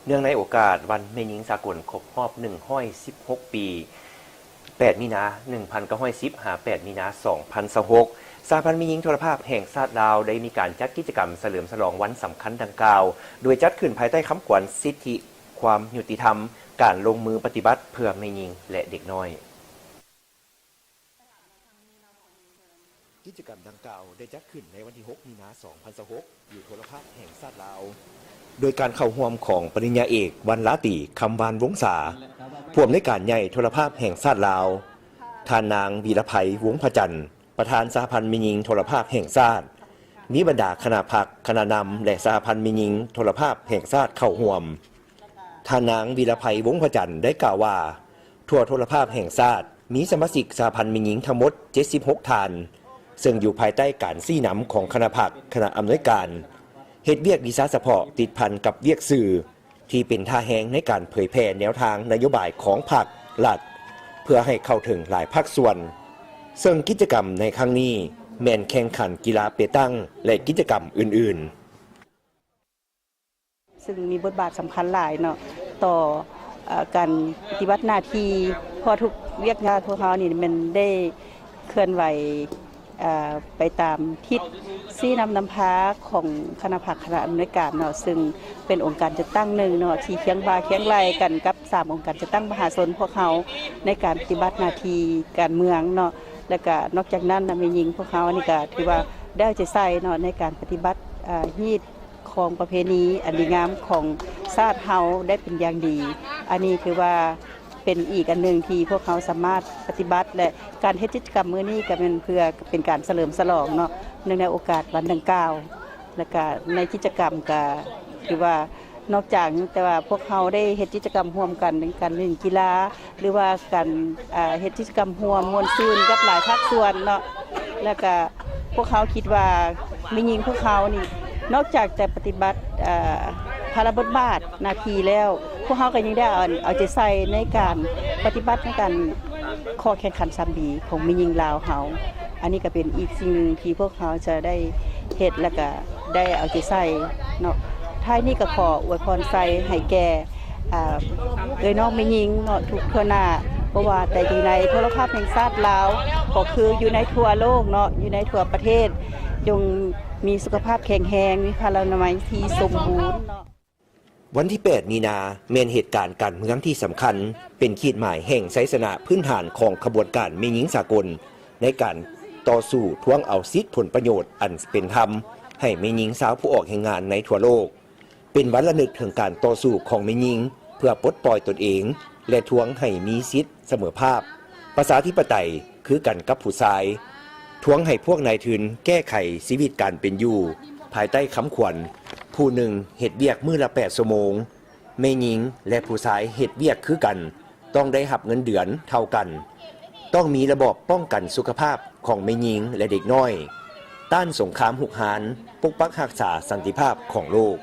ເນື່ອງໃນໂອກາດວັນແມ່ຍິງສາກົນຄົບຮອບໜຶ່ງຮ້ອຍສິບຫົກປີ ແປດມີນາໜຶ່ງພັນເກົ້າຮ້ອຍສິບ ຫາ ແປດມີນາສອງພັນຊາວຫົກ ສະຫະພັນແມ່ຍິງໂທລະພາບແຫ່ງຊາດລາວ ໄດ້ມີການຈັດກິດຈະກຳສະເຫຼີມສະຫຼອງວັນສຳຄັນດັ່ງກ່າວ ໂດຍຈັດຂຶ້ນພາຍໃຕ້ຄຳຂວັນ ສິດທິຄວາມຍຸຕິທຳ ການລົງມືປະຕິບັດເພື່ອແມ່ຍິງ ແລະ ເດັກນ້ອຍ. ກິດຈະກຳດັ່ງກ່າວໄດ້ຈັດຂຶ້ນໃນວັນທີຫົກມີນາສອງພັນຊາວຫົກ ຢູ່ໂທລະພາບແຫ່ງຊາດລາວ ໂດຍການເຂົ້າຮ່ວມຂອງປະລິນຍາເອກ ວັນລາຕີ ຄຳວານວົງສາ ຜູ້ອຳນວຍການໃຫຍ່ໂທລະພາບແຫ່ງຊາດລາວ, ທ່ານນາງ ວີລະໄພ ວົງພະຈັນ ປະທານສະຫະພັນແມ່ຍິງໂທລະພາບແຫ່ງຊາດ, ມີບັນດາຄະນະພັກ, ຄະນະນຳ ແລະ ສະຫະພັນແມ່ຍິງໂທລະພາບແຫ່ງຊາດເຂົ້າຮ່ວມ. ທ່ານນາງ ວີລະໄພ ວົງພະຈັນ ໄດ້ກ່າວວ່າ ທົ່ວໂທລະພາບແຫ່ງຊາດ ມີສະມາຊິກສະຫະພັນແມ່ຍິງທັງໝົດເຈັດສິບຫົກທ່ານ, ເຊິ່ງຢູ່ພາຍໃຕ້ການຊີ້ນຳຂອງຄະນະພັກ, ຄະນະອຳນວຍການ, ເຮັດວຽກວິຊາສະເພາະຕິດພັນກັບວຽກສື່ ທີ່ເປັນທ່າແຮງໃນການເຜີຍແຜ່ແນວທາງນະໂຍບາຍຂອງພັກ, ລັດ ເພື່ອໃຫ້ເຂົ້າເຖິງຫຼາຍພາກສ່ວນ, ເຊິ່ງກິດຈະກຳໃນຄັ້ງນີ້ແມ່ນແຂ່ງຂັນກິລາເປຕັງ ແລະ ກິດຈະກຳອື່ນໆ. ຊຶ່ງມີບົດບາດສຳຄັນຫຼາຍເນາະ ຕໍ່ ເອີ ການປະຕິບັດໜ້າທີ່ ເພາະທຸກວຽກງານພວກເຮົານີ້ແມ່ນໄດ້ເຄື່ອນໄຫວ ເອີ ໄປຕາມທິດຊີ້ນຳນຳພາຂອງຄະນະພັກຄະນະອຳນວຍການເນາະ ຊຶ່ງເປັນອົງການຈັດຕັ້ງໜຶ່ງເນາະ ທີ່ຄຽງບ່າຄຽງໄຫຼ່ກັນກັບສາມອົງການຈັດຕັ້ງມະຫາຊົນພວກເຮົາ ໃນການປະຕິບັດໜ້າທີ່ການເມືອງເນາະ. ແລ້ວກະນອກຈາກນັ້ນນະ ແມ່ຍິງພວກເຮົານີ້ກະຖືວ່າໄດ້ເອົາໃຈໃສ່ເນາະ ໃນການປະຕິບັດ ເອີ ຮີດ ຂອງປະເພນີອັນດີງາມຂອງຊາດເຮົາໄດ້ເປັນຢ່າງດີ. ອັນນີ້ຖືວ່າເປັນອີກອັນໜຶ່ງທີ່ພວກເຮົາສາມາດປະຕິບັດ ແລະ ການເຮັດກິດຈະກຳມື້ນີ້ກະແມ່ນເພື່ອເປັນການສະເຫຼີມສະຫຼອງເນາະ ເນື່ອງໃນໂອກາດວັນດັ່ງກ່າວ. ແລ້ວກະໃນກິດຈະກຳກະຖືວ່ານອກຈາກແຕ່ວ່າພວກເຮົາໄດ້ເຮັດກິດຈະກຳຮ່ວມກັນ ເປັນການຫຼິ້ນກິລາ ຫຼືວ່າການ ເຮັດກິດຈະກຳຮ່ວມມ່ວນຊື່ນກັບຫຼາຍພາກສ່ວນເນາະ ແລ້ວກະພວກເຮົາຄິດວ່າແມ່ຍິງພວກເຮົານີ້ ນອກຈາກຈະປະຕິບັດ ເອີ ພາລະບົດບາດໜ້າທີ່ແລ້ວ ພວກເຮົາກໍຍັງໄດ້ເອົາ ເອົາໃຈໃສ່ໃນການປະຕິບັດໃນການຂໍ້ແຂ່ງຂັນສາມດີຂອງແມ່ຍິງລາວເຮົາ. ອັນນີ້ກໍເປັນອີກສິ່ງໜຶ່ງທີ່ພວກເຮົາຈະໄດ້ເຮັດ ແລ້ວກະໄດ້ເອົາໃຈໃສ່ເນາະ. ທ້າຍນີ້ກໍຂໍອວຍພອນໄຊໃຫ້ແກ່ ອ່າ ເອື້ອຍນ້ອງແມ່ຍິງເນາະ ທຸກທົ່ວໜ້າ ບໍ່ວ່າແຕ່ຢູ່ໃນໂທລະພາບແຫ່ງຊາດລາວ ກໍຄືຢູ່ໃນທົ່ວໂລກເນາະ ຢູ່ໃນທົ່ວປະເທດ ຈົ່ງມີສຸຂະພາບແຂງແຮງ ມີພະລານາໄມທີ່ສົມບູນເນາະ. ວັນທີແປດມີນາ ແມ່ນເຫດການການເມືອງທີ່ສຳຄັນ ເປັນຂີດໝາຍແຫ່ງໄຊຊະນະພື້ນຖານຂອງຂະບວນການແມ່ຍິງສາກົນ ໃນການຕໍ່ສູ້ທວງເອົາສິດຜົນປະໂຫຍດອັນເປັນທຳໃຫ້ແມ່ຍິງຊາວຜູ້ອອກແຮງງານໃນທົ່ວໂລກ. ເປັນວັນລະນຶກເຖິງການຕໍ່ສູ້ຂອງແມ່ຍິງເພື່ອປົດປ່ອຍຕົນເອງ ແລະ ທວງໃຫ້ມີສິດສະເໝີພາບ, ປະຊາທິປະໄຕຄືກັນກັບຜູ້ຊາຍ, ທວງໃຫ້ພວກນາຍທຶນແກ້ໄຂຊີວິດການເປັນຢູ່ພາຍໃຕ້ຄຳຂວັນ ຜູ້ໜຶ່ງເຮັດວຽກມື້ລະແປດຊົ່ວໂມງ, ແມ່ຍິງ ແລະ ຜູ້ຊາຍເຮັດວຽກຄືກັນ ຕ້ອງໄດ້ຮັບເງິນເດືອນເທົ່າກັນ, ຕ້ອງມີລະບອບປ້ອງກັນສຸຂະພາບຂອງແມ່ຍິງ ແລະ ເດັກນ້ອຍ, ຕ້ານສົງຄາມຮຸກຮານ, ປົກປັກຮັກສາສັນຕິພາບຂອງໂລກ.